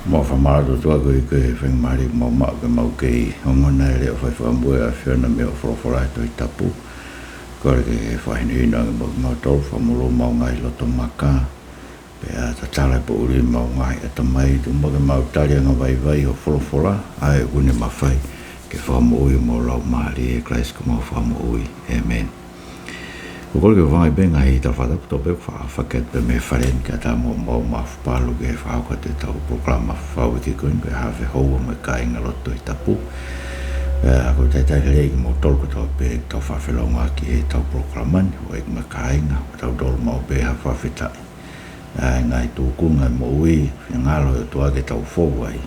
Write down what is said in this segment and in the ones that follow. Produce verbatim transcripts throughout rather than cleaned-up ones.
Mau fakamālō atu ʻOtua koeʻuhi ko e faingamālie ʻoku mau maʻu ke mau kei ongona e leʻo fai fakamua ʻa e ʻAfiona mei hoʻo folofola he Tohi Tapu. Kole ke fakahinohino ange mo kimautolu, fakamolū homau ngaahi loto maka, pea tatala e poʻuli ʻemau ngaahi ʻatamai, tuku muʻa ke mau tali angavaivai hoʻo folofola, ʻa ia ʻoku ne mafai ke fakamoʻui homau laumālie, ʻia Kalaisi ko homau Fakamoʻui. ʻĒmeni. ʻOku ou kole ke u hūfanga pē he ngaahi tala fakatapu kotoa pē ʻoku faʻa fakahoko atu pē mei he fale ni kae ʻatā mo homau mafu palu ke fakahoko atu ʻetau polokalama fakauike ko eni, ko e Haafe Houa mo e Kāingalotu Tohi Tapu. Pea ʻoku ou talitali lelei kimoutolu kotoa pē ʻoku tau faʻa felōngoaki heʻetau polokalama ni, houʻeiki mo e kāinga, ʻoku tau tō maʻu pē ha fakafetaʻi ʻa e ngaahi tūkunga moʻui, finangalo ʻo e ʻOtua ke tau fou ai,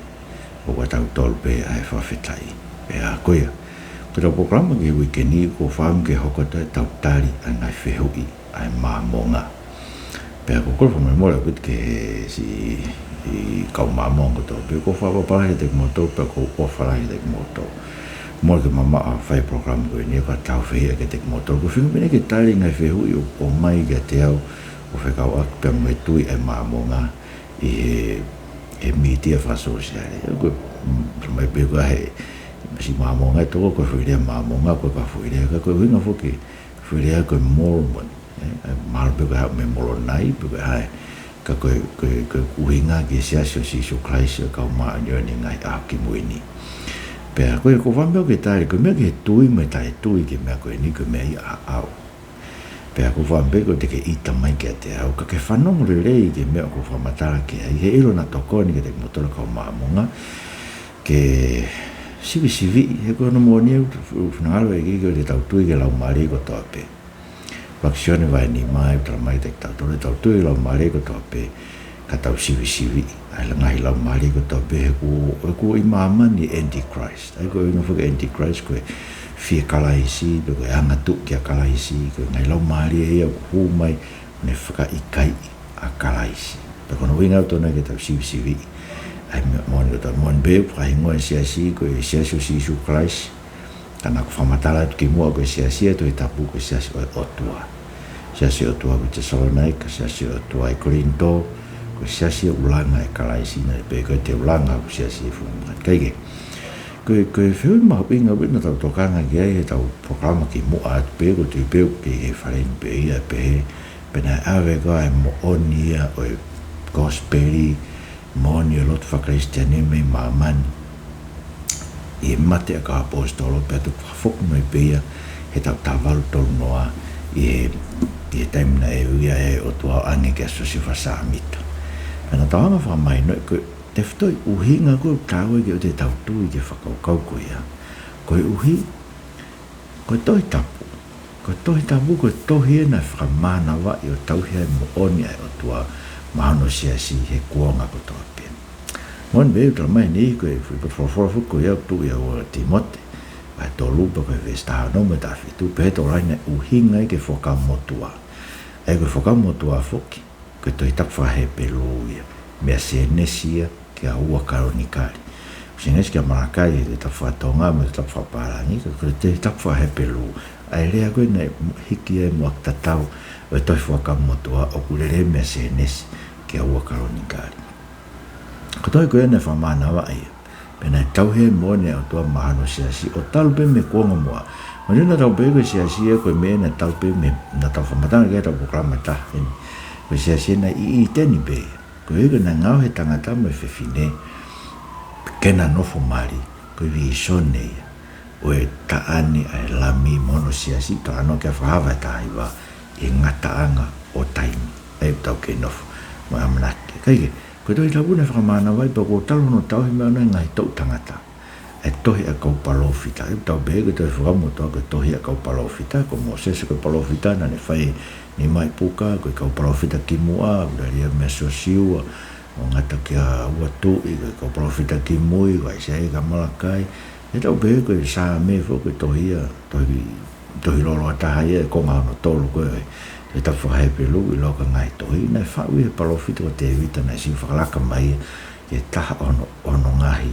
ʻoku ʻatautolu pē ʻa e fakafetaʻi. Pea ko ia, ko ʻetau polokalama ki he uike ni, ʻoku ou fakaʻamu ke hoko atu ʻetau tali ʻa e ngaahi fehuʻi ʻa e Māmonga. Pea ʻoku ou kole fakamolemole ʻaupito ki he siʻi kau Māmonga kotoa pē, ʻoku ou fakapapālangi kiate kimoutolu, pea ʻoku ou ʻofa lahi kiate kimoutolu. Mole ke mamaʻo ʻa e fai polokalama ko eni, ʻoku ou tau fehiʻa kiate kimoutolu. Ko e feinga pē eni ke tali e ngaahi fehuʻi ʻoku ʻomai kiate au, ʻo fekauʻaki pea mo e tui ʻa e Māmonga ʻi he, he mītia fakasōsiale. ʻOku, mm, mai pē ko e hā e siʻi Māmonga ʻe toko, ko e foʻi lea Māmonga, ko e ka foʻi lea, ka ko e ʻuhinga foki, foʻi lea ko e Mormon, ē, ē, mahalo pē ko e haʻu mei Molonai, pe ko e hā e, ka ko e, ko e, ko e ʻuhinga ki he Siasi ʻo Sīsū Kalaisi ʻo e Kau Māʻoniʻoni ʻi he Ngaahi ʻAho Kimui Ni. Pea ko e, ʻoku ou fakaʻamu pē ke tali, ko e meʻa ki he tui mo e taʻetui ki he meʻa ko eni, ko e meʻa ia ʻaʻau. Pea ʻoku ou fakaʻamu pē ʻoku teʻeki ke ʻita mai kiate au, ka ke fanongo lelei ki he meʻa ʻoku ou fakamatala ki ai, he ʻilo naʻa tokoni kiate kimoutolu kau Māmonga ke sivisiviʻi, he ko hono moʻoni ia ʻoku finangalo e ʻEiki ke tau tui ki he laumālie kotoa pē. ʻUluaki Sione vahe nima ʻoku talamai kiate kitautolu ke tau tui ki he laumālie kotoa pē, ka tau sivisiviʻi ʻa e ngaahi laumālie kotoa pē, he ʻoku, ʻoku ʻi māmani e Antichrist. ʻA ia ko e ʻuhinga foki e Antichrist ko e fie Kalaisi, pe ko e angatuʻu kia Kalaisi, ko e ngaahi laumālie ia ʻoku hū mai ʻo ne fakaʻikaiʻi ʻa Kalaisi. Pea ko hono ʻuhinga ʻoku totonu ke tau sivisiviʻi ʻa e meʻa moʻoni kotoa. Moʻoni pē ʻoku fakahingoa e siasi ko e Siasi ʻo Sīsū Kalaisi, ka naʻa ku fakamatala atu kimuʻa ko e siasi ʻa e Tohi Tapu ko e siasi ʻo e ʻOtua. Siasi ʻo e ʻOtua ko Tesalonaika, siasi ʻo e ʻOtua ʻi Kolinitō, ko e siasi ʻoku langa ʻe Kalaisi, naʻe pehē ko e te u langa hoku siasi ʻi he funga moʻui. Kae kehe, ko e, ko e fehuʻi mahuʻinga ʻoku ʻi ai naʻa tau tokanga ki ai heʻetau polokalama kimuʻa atu pē, ʻoku ou tui pē ʻoku kei ʻi he fale ni pē ia ʻe pehē, pe naʻe ʻave koā e moʻoni ia ʻo e kosipeli, moʻoni ʻo e lotu faka-Kalisitiane mei māmani ʻi he mate ʻa e kau ʻaposetolo, pea toki fakafoki mai pē ia he taʻu taha valu tolu noa ʻi he, ʻi he taimi naʻe ui ai e ʻOtua ʻo ʻoange kia Siosefa Sāmita. Pea naʻa tau hanga ʻo fakamahinoʻi ko e tefitoʻi ʻuhinga ko ē ʻoku taau ai ke ʻoua te tau tui ki he fakakaukau ko ia, koeʻuhi ko e Tohi Tapu. Ko e Tohi Tapu, ko e tohi ē naʻe fakamānavaʻi ʻo tauhi ai e moʻoni ʻa e ʻOtua maʻa hono siasi he kuonga kotoa pē. Moʻoni pē ʻoku talamai ʻe he ʻEiki ko e foʻi potu folofola foki ko ia ʻoku tuʻu ʻia ua Tīmote, vahe tolu pea ko e veesi taha ono mo e taha fitu, pehē ʻe he tokolahi naʻe ʻuhinga ia ki he Fuakava Motuʻa. ʻA ia ko e Fuakava Motuʻa foki, ko e Tohi Tapu faka-Hepelū ia, meia Sēnesi ia kia ua Kalonikali. Sēnesi kia Malakai, Tohi Tapu faka-Tonga mo e Tohi Tapu fakapālangi, ka ko e Tohi Tapu faka-Hepelū. ʻA e lea ko ē naʻe hiki ai e muʻaki tatau ʻo e tohi Fuakava Motuʻa ʻoku lele meia Sēnesi kia ua Kalonikali. Ko e tohi ko ia naʻe fakamānavaʻi ia, pea naʻe tauhi ai e moʻoni ʻa e ʻOtua maʻa hono siasi ʻo talu pē mei he kuonga muʻa. Manatuʻi naʻa tau pehē ko e siasi ia ko e meʻa naʻe talu pē mei, naʻa tau fakamatala ki ai heʻetau polokalama ʻe taha eni. Ko e siasi ia naʻe ʻi ʻĪteni pē ia. Koeʻuhi ko ʻena ngaohi e tangata mo e fefine ke na nofo mali, ko e vīsone ia ʻo e taʻane ʻa e Lami mo hono siasi, talanoa ki ai ʻa Fakahā vahe taha hiva, ʻi he ngataʻanga ʻo taimi. ʻA ia ʻoku tau kei nofo mo e ʻamanaki. Kae kehe, ko e Tohi Tapu naʻe fakamānavaʻi pea kuo talu hono tauhi meia ʻoʻona e ngaahi toʻu tangata, e tohi ʻa e kau palōfita. ʻOku tau pehē ko e Tohi Fuakava Motuʻa ko e tohi ʻa e kau palōfita, ko Mōsese ko e palōfita naʻa ne fai e nimaʻi puka, ko e kau palōfita kimuʻa, ʻoku lele ia meia Siosiua, ʻo ngata kia Uatuʻi, ko e kau palōfita kimui, ko ʻAisea kia Malakai. ʻOku tau pehē ko e Saame foki ko e tohi ia, tohi, tohi lōloa taha ia, e konga hono tolu ko ē ʻo e Tohi Tapu faka-Hepelū ʻi loto ki he ngaahi tohi, naʻe faʻu ia ʻe he palōfita ko Tēvita naʻe siʻi fakalaka mai ia ki he taha ʻo hono, hono ngaahi,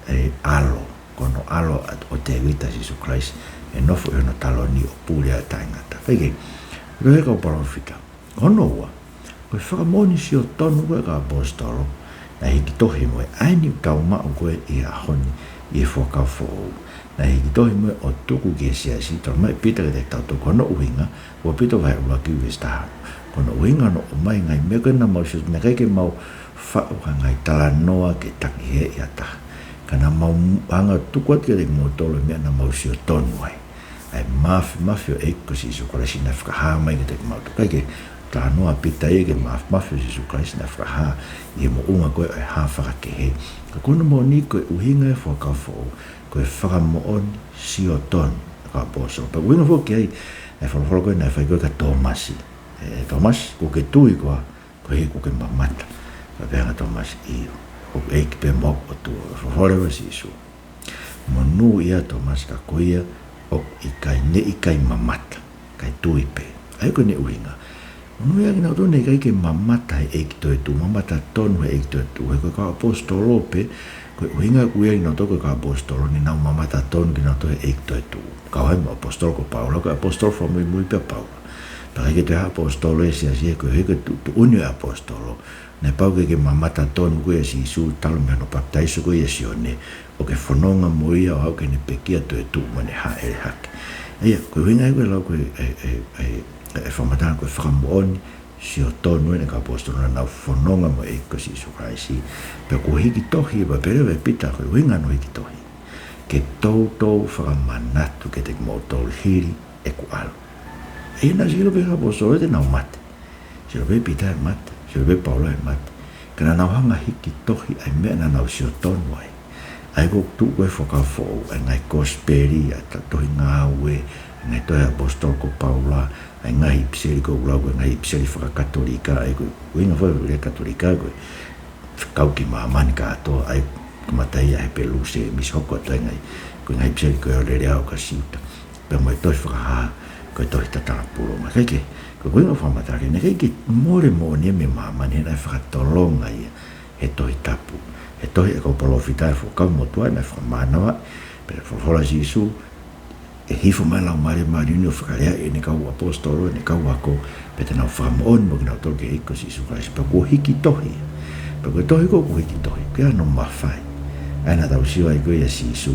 e, ʻalo, ko hono ʻalo ʻo Tēvita, Sīsū Kalaisi, ʻe nofo ʻi hono taloni ʻo pule ʻa e taʻengata. Kae kehe, ko e tohi ʻa e kau palōfita. Hono ua, ko e fakamoʻoni sio tonu ko ē ʻa e kau ʻaposetolo Naʻe hiki tohi mo e ʻa eni ʻoku tau maʻu ko ē ʻi he ʻaho ni ʻi he Fuakava Foʻou. Naʻe hiki tohi mo e ʻo tuku ki he siasi, talamai ʻe Pita kiate kitautolu ko hono ʻuhinga, ua Pita vahe ʻuluaki veesi taha. Ko hono ʻuhinga hono ʻomai e ngaahi meʻa ko ē naʻa mau sio, naʻe ʻikai ke mau faʻu ha ngaahi talanoa ke takihēʻi ha taha. Ka naʻa mau hanga ʻo tuku atu kiate kimoutolu e meʻa naʻa mau sio tonu ai. ʻA e māfimafi ʻo e ʻEiki ko Sīsū Kalaisi naʻe fakahā mai kiate kimautolu. ʻIkai ke talanoa ʻa Pita ia ki he māfimafi ʻo Sīsū Kalaisi naʻe fakahā ʻi he moʻunga ko ē ʻo e hā fakakehe. Ka ko hono moʻoni ko e ʻuhinga e Fuakava Foʻou, ko e fakamoʻoni sio tonu ʻa e kau ʻaposetolo. Pea ʻuhinga foki ai e folofola ko ē naʻe fai ko ē kia Tōmasi. ʻE Tōmasi, kuo ke tui koā koeʻuhi kuo ke mamata? Pea pehē ange ʻa Tōmasi, ʻio, ko hoku ʻEiki pē mo hoku ʻOtua. Folofola leva ʻa Sīsū, monūʻia Tōmasi ka ko ia ʻoku ʻikai, ne ʻikai mamata, kae tui pē. ʻA ia ko ʻene ʻuhinga, monūʻia kinautolu naʻe ʻikai ke mamata he ʻEiki toetuʻu, mamata tonu he ʻEiki toetuʻu. He ko e kau ʻaposetolo pē, ko e ʻuhinga ʻoku ui ai kinautolu ko e kau ʻaposetolo, naʻa nau mamata tonu kinautolu he ʻEiki toetuʻu. Kau ai mo e ʻaposetolo ko Paula, ko e ʻaposetolo fakamuimui pē ʻa Paula. Pea ʻikai ke toe ʻi ai ha ʻaposetolo ʻi he siasi, he ko e, he ko e tu-, tuʻutuʻuni ʻo e ʻaposetolo, naʻe pau ke ke mamata tonu koe ʻia Sīsū talu mei hono papitaiso ko ē ʻia Sione, ʻo ke fononga mo ia ʻo aʻu ki heʻene pekia, toetuʻu mo ʻene hāʻele hake. ʻA ia, ko e ʻuhinga ia ko e lau ko ē ʻa e, ʻa e, ʻa e, ʻa e fakamatala ko e fakamoʻoni sio tonu ʻa e kau ʻaposetolo naʻa nau fononga mo e ʻEiki ko Sīsū Kalaisi. Pea kuo hiki tohi, pea pehē leva ʻe Pita ko e ʻuhinga hono hiki tohi, ke toutou fakamanatu kiate kimoutolu hili ʻeku ʻalu. ʻE naʻe sio pē ʻa e ʻaposetolo te nau mate. Sio pē Pita ʻe mate, sio pē Paula ʻe mate. Ka naʻa nau hanga ʻo hiki tohi ʻa e meʻa naʻa nau sio tonu ai. ʻA ia ko e tuʻu ko ē Fuakava Foʻou, ʻa e ngaahi kosipeli, ʻa e ta-, tohi Ngāue, ʻa e ngaahi tohi ʻaposetolo ko Paula, ʻa e ngaahi ʻipiseli ko ē ʻoku lau ko e ngaahi ʻipiseli fakakatolika, ʻa ia ko e ʻuhinga foʻi lea Katolika ko e fekau ki māmani kātoa, ʻa ia kamata ia he Hepelū, Sēmisi, hoko atu ai ngaahi, ko e ngaahi ʻipiseli ko ē ʻo e Lea ʻo Siuta. Pea mo e tohi Fakahā, ko e tohi tatala pulonga. Kae kehe, ko e ʻuhinga fakamatala, naʻe ʻikai ke mole moʻoni ia mei māmani, naʻe fakatolonga ia he Tohi Tapu. He tohi ʻa e kau palōfita ʻi he Fuakava Motuʻa naʻe fakamānava, pea folofola ʻa Sīsū, ʻe hifo mai e Laumālie Māʻoniʻoni ʻo fakaleaʻi ʻene kau ʻaposetolo, ʻene kau ako, pea te nau fakamoʻoni mo kinautolu ki he ʻEiki ko Sīsū Kalaisi. Pea kuo hiki tohi. Pea ko e tohi ko ē kuo hiki tohi, ko hono mafai, ʻa ia naʻa tau sio ai ko ē ʻia Sīsū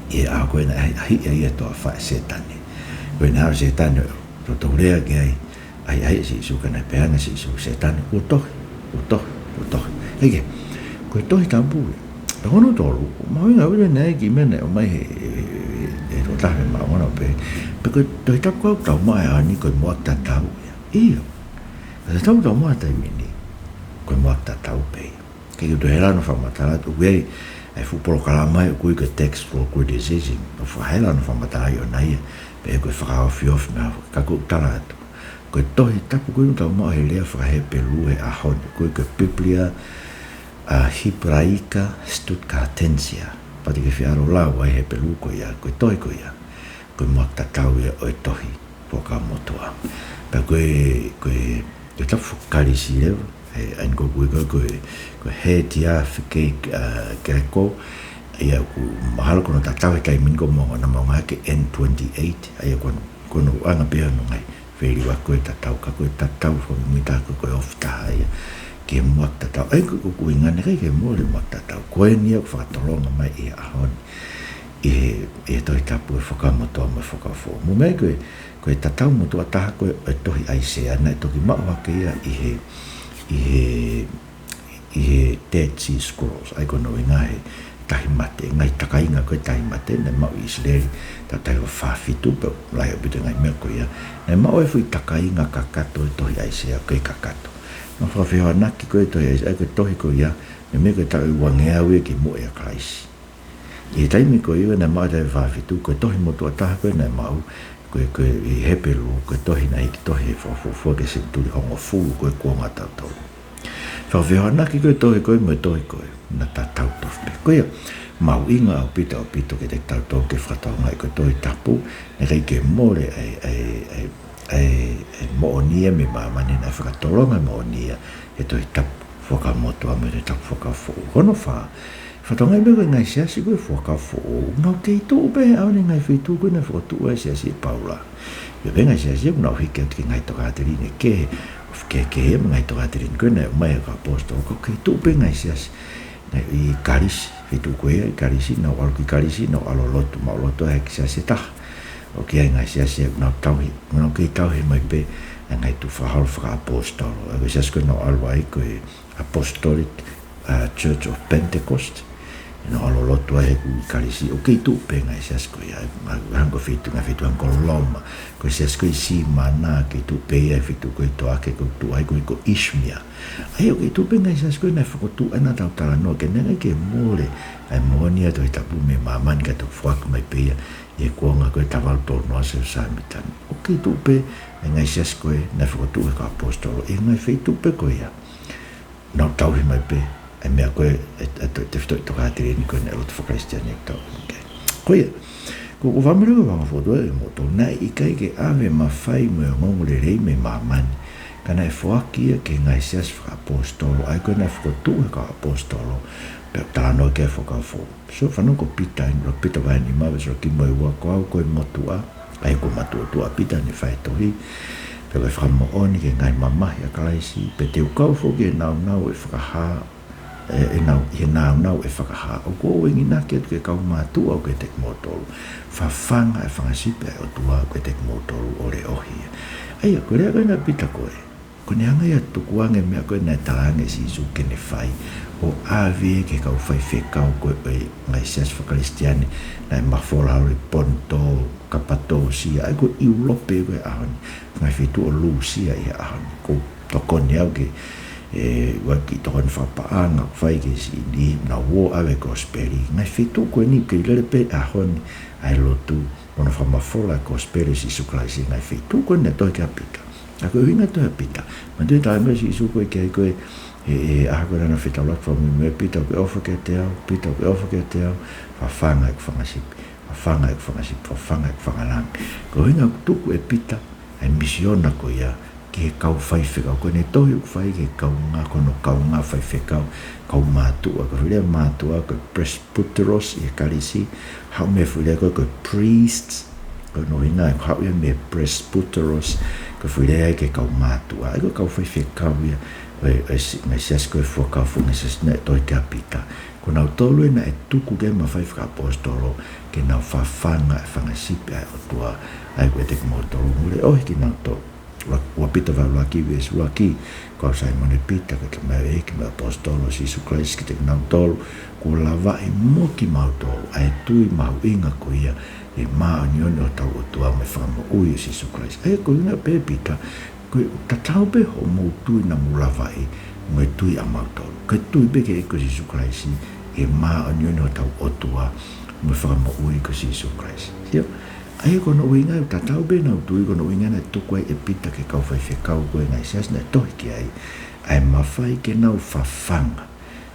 ʻi he ʻaho ko ē naʻe ʻahiʻahiʻi ai e toafa ʻe Sētane. Ko ʻene ʻalu ʻa Sētane ʻo toutou lea ki ai, ʻahiʻahiʻi ʻa Sīsū, ka naʻe pehē ange ʻe Sīsū, Sētane, kuo tohi, kuo tohi, kuo tohi. ʻIkai ke, ko e Tohi Tapu ia. Pea ko hono tolu, mahuʻinga ʻaupito ʻa e kiʻi meʻa naʻe ʻomai he, he, he, he tokotaha mei māmani ʻo pehē, pea ko e Tohi Tapu ko ē ʻoku tau maʻu he ʻaho ni ko e muʻaki tatau ia. ʻIo. Ko e Tohi Tapu ʻoku tau maʻu he taimi ni, ko e muʻaki tatau pē ia. ʻIkai ke u toe hela hono fakamatala atu, ʻoku ʻi ai e fuʻu polokalama ia ʻoku ui ko e textual criticism, ʻoku fakahela hono fakamatala ʻi ʻona ia, pea ko e fakaofiofi mei he, ka ʻoku ou tala atu, ko e Tohi Tapu ko ē ʻoku tau maʻu he lea faka-Hepelū he ʻaho ni, ko e, ko e Biblia, ʻa, Hebraica Stuttgartensia. Pea te ke fie ʻalu ʻo lau ʻa e Hepelū ko ia, ko e tohi ko ia, ko e muʻaki tatau ia ʻo e tohi Fuakava Motuʻa. Pea ko e, ko e, ko e Tohi Tapu faka-Kalisi leva, he ʻa eni ʻoku ui ko e, ko e, ko e Diatheke, ʻa, Grego, ʻa ia ʻoku mahalo ko hono tatau he taimi ni ko e mo-, naʻa mau ngāueʻaki e N twenty-eight, ʻa ia ko hono, ko hono anga pē ia hono ngaahi feliuaki ko e tatau, ka ko e tatau fakamuimui taha ko e, ko e ofi taha ia ki he muʻaki tatau. ʻA ia ko e, ko e ʻuhinga naʻe ʻikai ke mole muʻaki tatau. Ko eni ia ʻoku fakatolonga mai ʻi he ʻaho ni ʻi he, ʻi he Tohi Tapu e Fuakava Motuʻa mo e Fuakava Foʻou. Mou meaʻi ko e, ko e tatau motuʻa taha ko ē ʻo e tohi ʻAisea naʻe toki maʻu hake ia ʻi he, ʻi he, ʻi he Dead Sea Scrolls, ʻa ia ko hono ʻuhinga he tahi mate, ngaahi takainga ko ē tahi mate, naʻe maʻu ʻi ʻIsileli, tautai ua fā fitu, pea lahi ʻaupito e ngaahi meʻa ko ia. Naʻe maʻu e foʻi takainga kakato e tohi ʻAisea, ko e kakato. Naʻe fakafehoanaki ko ē tohi ʻAisea, ʻa ia ko e tohi ko ia, meimei ko e taʻu ʻe uangeau ia kimuʻa ʻia Kalaisi. ʻI he taimi ko ia naʻe maʻu e taʻu ʻe fā fitu, ko e tohi motuʻa taha ko ē naʻe maʻu, ko e, ko e ʻi Hepelū, ko e tohi naʻe hiki tohi he fakafuofua ki he senituli hongofulu ko ē kuonga ʻo tautolu. Fakafehoanaki ko ē tohi ko ē mo e tohi ko ē, naʻa tatau tofu pē. Ko ia, mahuʻinga ʻaupito, ʻaupito kiate kitautolu ke fakatokangaʻi ko e Tohi Tapu, naʻe ʻikai ke mole ʻa e, ʻa e, ʻa e, ʻa e, ʻa e moʻoni ia mei māmani, naʻe fakatolonga e moʻoni ia he Tohi Tapu Fuakava Motuʻa mo e Tohi Tapu Fuakava Foʻou. Hono fā, fakatokangaʻi mai ko e ngaahi siasi ko ē Fuakava Foʻou, nau kei tuʻu pē he ʻaho ni he ngaahi feituʻu ko ē naʻe fokotuʻu ai e siasi ʻa Paula. ʻI ai pē ngaahi siasi ʻoku nau hiki atu ki he ngaahi tokāteline kehe, ʻo kehekehe mo e ngaahi tokāteline ko ē naʻe ʻomai ʻe he kau ʻaposetolo, ka ʻoku kei tuʻu pē ngaahi siasi. Ngaahi ʻi Kalisi, feituʻu ko ia ʻi Kalisi, naʻa nau ʻalu ki Kalisi, naʻa nau ʻalu ʻo lotu, maʻu lotu ʻa e siasi ʻe taha. ʻOku ʻi ai e ngaahi siasi ʻoku nau tauhi, ʻoku nau kei tauhi mai pē ʻa e ngaahi tukufakaholo fakaʻaposetolo. ʻA ia ko e siasi ko ē naʻa nau ʻalu ai ko e Apostolic, uh, Church of Pentecost. Naʻa nau ʻalu ʻo lotu ai he ʻi Kalisi, ʻoku kei tuʻu pē ngaahi siasi ko ia, ʻa e, ʻa e, hangē ko e feituʻu, ngaahi feituʻu hangē ko Loma, ko e siasi ko ē ʻi Simana, kei tuʻu pē ia he feituʻu ko ē ʻi Toake, ko e tuʻu ai ko ē ko Izmir. ʻA ia ʻoku kei tuʻu pē ngaahi siasi ko ē naʻe fokotuʻu, ʻa ia naʻa tau talanoa ki ai, naʻe ʻikai ke mole ʻa e moʻoni ʻa e Tohi Tapu mei he māmani ka toki foaki mai pē ia ʻi he kuonga ko ē taha valu tolu noa ʻo Siosefa Sāmita ni. ʻOku kei tuʻu pē ʻa e ngaahi siasi ko ē naʻe fokotuʻu ʻe he kau ʻaposetolo ʻi he ngaahi feituʻu pē ko ia. Naʻa nau tauhi mai pē ʻa e meʻa ko ē, ʻa e, ʻa e to-, tefitoʻi tokāteline ko ē naʻe lotu faka-Kalisitiane ʻoku tau ʻi ai. Ko ia, ko, ko e fakamolemole ʻoku ou fai atu ʻe moutolu, naʻe ʻikai ke ʻave mafai mo e ongoongolelei mei māmani, ka naʻe foaki ia ki he ngaahi siasi fakaʻaposetolo, ʻa ia ko ē naʻe fokotuʻu ʻe he kau ʻaposetolo, pea talanoa ki ai e Fuakava Foʻou. Sio, fanongo ki Pita, ʻi he ʻuluaki Pita vahe nima veesi ʻuluaki mo e ua: Ko au ko e motuʻa, ʻa ia ko e matuʻotuʻa ʻa Pita naʻe fai e tohi, pea ko e fakamoʻoni ki he ngaahi mamahi ʻa Kalaisi, pea te u kau foki ʻi he nāunau ʻo e fakahā, ʻe, ʻi he nau-, ʻi he nāunau ʻo e fakahā. ʻOku ou enginaki atu ki he kau mātuʻa ʻoku ʻiate kimoutolu, fafanga ʻa e fanga sipi ʻa e ʻOtua ʻoku ʻiate kimoutolu ʻo leʻohi ia. ʻA ia, ko e lea ko ena ʻa Pita ko ē, ko ʻene hanga ia ʻo tukuange e meʻa ko ē naʻe talaange ʻe Sīsū ke ne fai, ʻo ʻave ki he kau faifekau ko ē ʻo e ngaahi siasi faka-Kalisitiane naʻe mafola holo ʻi Ponitō, Kapatōsia, ʻa ia ko ʻIulope ko ē he ʻaho ni, ngaahi feituʻu ʻo Lūsia ʻi he ʻaho ni. ʻOku ou tokoni au ki he, ʻe, ʻoku ʻi ai e kiʻi tokoni fakapaʻanga ʻoku fai ki he siʻi niʻihi naʻa nau ō ʻo ʻave e kosipeli. Ngaahi feituʻu ko eni ʻoku kei lele pē he ʻaho ni ʻa e lotu, mo hono fakamafola e kosipeli ʻo Sīsū Kalaisi he ngaahi feituʻu ko ē naʻe tohi ki ai ʻa Pita. Ka ko e ʻuhinga e tohi ʻa Pita, manatuʻi e talanoa ʻa Sīsū ko ē ki ai ko ē he, he ʻaho ko ē naʻa nau fetaulaki fakamuimui: Pita, ʻoku ke ʻofa kiate au? Pita, ʻoku ke ʻofa kiate au? Fafanga ʻeku fanga sipi, fafanga ʻeku fanga sipi, fafanga ʻeku fanga lami. Ko e ʻuhinga ʻoku tuku ʻe Pita ʻa e misiona ko ia ki he kau faifekau. Ko ʻene tohi ʻoku fai ki he kaungā, ko hono kaungā faifekau, kau mātuʻa. Ko e foʻi lea mātuʻa, ko e presbyteros ʻi he Kalisi, haʻu mei he foʻi lea ko ē ko e priests, ko hono ʻuhinga ʻoku haʻu ia mei he presbyteros, ko e foʻi lea ia ki he kau mātuʻa. ʻA ia ko e kau faifekau ia ʻo e, ʻo e si-, ngaahi siasi ko ē Fuakava Foʻou, ngaahi siasi naʻe tohi ki ai ʻa Pita. Ko kinautolu ē naʻe tuku ki ai e mafai fakaʻaposetolo ke nau fafanga e fanga sipi ʻa e ʻOtua ʻa ia ʻoku ʻiate kimoutolu, mou leʻohi kinautolu. Ua, ua Pita vahe ʻuluaki veesi ʻuluaki: Ko au Saimone Pita, ko e tamaioʻeiki mo e ʻaposetolo ʻo Sīsū Kalaisi kiate kinautolu, kuo lavaʻi mo kimautolu ʻa e tui mahuʻinga ko ia ʻi he māʻoniʻoni ʻo hotau ʻOtua mo e Fakamoʻui ʻo Sīsū Kalaisi. ʻA ia ko e ʻuhinga pē ʻa Pita, ko e tatau pē hoʻomou tui naʻa mou lavaʻi mo e tui ʻamautolu. Ko e tui pē ki he ʻEiki ko Sīsū Kalaisi, ʻi he māʻoniʻoni ʻo hotau ʻOtua mo e Fakamoʻui ko Sīsū Kalaisi. Sio? ʻA ia ko hono ʻuhinga ʻoku tatau pē ʻenau tui, ko hono ʻuhinga naʻe tuku ai ʻe Pita ki he kau faifekau ko ē ngaahi siasi naʻe tohi ki ai ʻa e mafai ke nau fafanga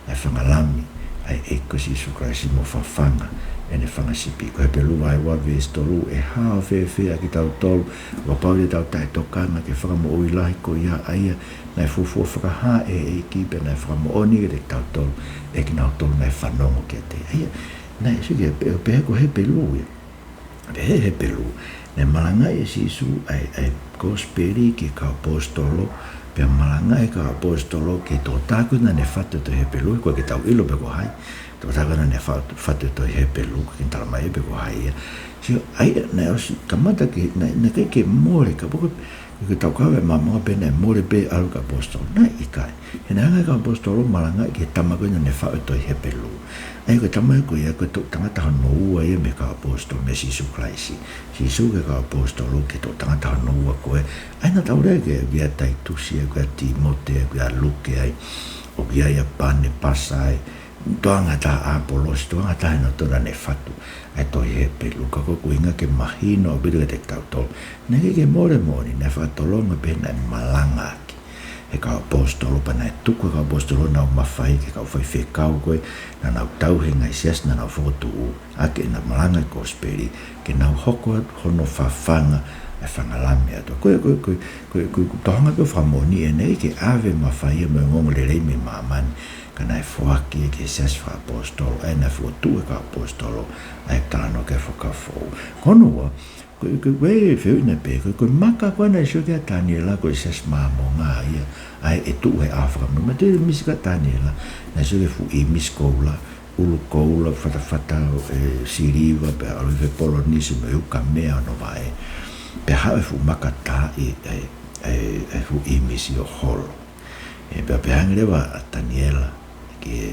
ʻa e fanga lami ʻa e ʻEiki ko Sīsū Kalaisi mo fafanga ʻene fanga sipi. Ko Hepelū vahe ua veesi tolu: ʻE hā ʻo fēfē ʻa kitautolu, ʻo kapau te tau taʻetokanga ki he fakamoʻui lahi ko ia, ʻa ia naʻe fuofua fakahā ʻe he ʻEiki, pea naʻe fakamoʻoni kiate kitautolu ʻe kinautolu naʻe fanongo kiate ia? ʻA ia, naʻe sio ki he pe-, pehē ko Hepelū ia. Pehē ʻe Hepelū, naʻe malangaʻi ʻe Sīsū ʻa e, ʻa e kosipeli ki he kau ʻaposetolo, pea malangaʻi ʻe he kau ʻaposetolo ki he tokotaha ko ē naʻa ne fatu e tohi Hepelū, ʻoku ʻikai ke tau ʻilo pe ko hai e tokotaha ko ē naʻa ne fatu, fatu e tohi Hepelū, ʻoku ʻikai ke ne talamai pe ko hai ia. Sio, ʻa ia naʻe ʻosi kamata ke, naʻe, naʻe ʻikai ke mole, kapau ko e, ko e tau kau e maama pē naʻe mole pē ʻalu e kau ʻaposetolo. Naʻe ʻikai. He naʻe hanga ʻe he kau ʻaposetolo ʻo malangaʻi ki he tama ko ē naʻa ne faʻu e tohi Hepelū. ʻA ia ko e tama ko ia, ko e tokotaha hono ua ia mei he kau ʻaposetolo, meia Sīsū Kalaisi. Sīsū ki he kau ʻaposetolo, ki he tokotaha hono ua ko ē. ʻA ia naʻa tau lea ki ai, ʻoku ʻi ai ʻa Taitusi ai, ʻoku ʻi ai ʻa Tīmote ai, ʻoku ʻi ai ʻa Luke ai, ʻoku ʻi ai ʻa Panepasa ai, tōʻonga taha ʻa ʻApolosi, tōʻonga taha ʻe nautolu naʻa ne fatu ʻa e tohi Hepelū. Ka ko e ʻuhinga ke mahino ʻaupito kiate kitautolu, naʻe ʻikai ke mole moʻoni, naʻe fakatolonga pē naʻe malangaʻaki ʻe he kau ʻaposetolo, pea naʻe tuku ʻe he kau ʻaposetolo ʻenau mafai ki he kau faifekau ko ē naʻa nau tauhi e ngaahi siasi naʻa nau fokotuʻu ʻaki ʻenau malanga e kosipeli, ke nau hoko atu hono fafanga e fanga lami ʻa e ʻOtua. Ko e, ko e, ko e, ko e, ko e, ko e tōʻonga ko ē fakamoʻoni ē, naʻe ʻikai ke ʻave e mafai ia mo e ongoongolelei mei māmani, ka naʻe foaki ia ki he siasi fakaʻaposetolo, ʻa ia naʻe fokotuʻu ʻe he kau ʻaposetolo, ʻa ia ʻoku talanoa ki ai e Fuakava Foʻou. Ko hono ua, Ko e, ko e, ko e fehuʻi naʻe pehē, ko e, ko e maka ko ē naʻe sio ki ai ʻa Taniela ko e Siasi Māmonga ia, ʻa ē ʻe tuʻu he ʻaho fakamoʻui. Mahino e misi ʻa Taniela, naʻe sio ki he fuʻu ʻīmisi koula, ʻulu koula, fatafata, ʻe, siliva, pea ʻalu ʻi he polonisi mo e ukamea ʻo hono vaʻe. Pea haʻu e fuʻu maka tā ʻi, ʻe, ʻe, ʻe fuʻu ʻīmisi ʻo holo. ʻE, pea pehē ange leva ʻa Taniela ki he,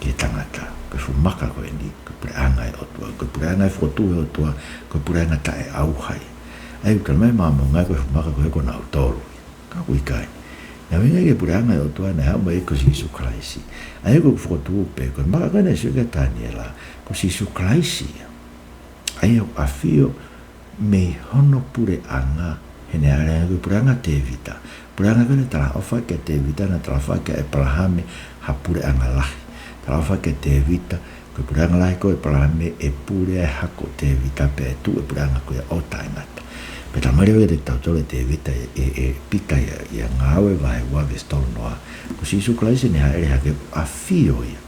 ki he tangata, ko e fuʻu maka ko eni, ko e puleʻanga ʻo e ʻOtua, ko e puleʻanga ʻe fokotuʻu ʻe he ʻOtua, ko e puleʻanga taʻeʻauha ia. ʻA ia ʻoku talamai ʻe he Māmonga ko e fuʻu maka ko ē ko kinautolu ia. Ka ʻoku ʻikai. Naʻe ʻuhinga ki he puleʻanga ʻo e ʻOtua naʻe haʻu mei ai ko Sīsū Kalaisi. ʻA ia ʻoku fokotuʻu pē, ko e maka ko ē naʻe sio ki ai ʻa Taniela, ko Sīsū Kalaisi ia. ʻA ia ʻoku ʻafio mei hono puleʻanga, he naʻe ʻi ai e puleʻanga ʻo Tēvita. Puleʻanga ko ē naʻe talaʻofa ki ai ʻa Tēvita, naʻe talaʻofa ki ai ʻa epalahame ha puleʻanga lahi. Talaʻofa ki ai ʻa Tēvita, ko e puleʻanga lahi ko ē ʻo epalahame ʻe pule ai e hako ʻo Tēvita pea ʻe tuʻu e puleʻanga ko ia ʻo taʻengata. Pea talamai leva kiate kitautolu ʻe Tēvita, ʻe, ʻe, ʻe Pita ia, ʻi he Ngāue vahe ua veesi tolu noa, ko Sīsū Kalaisi naʻe hāʻele hake ʻo ʻafio ia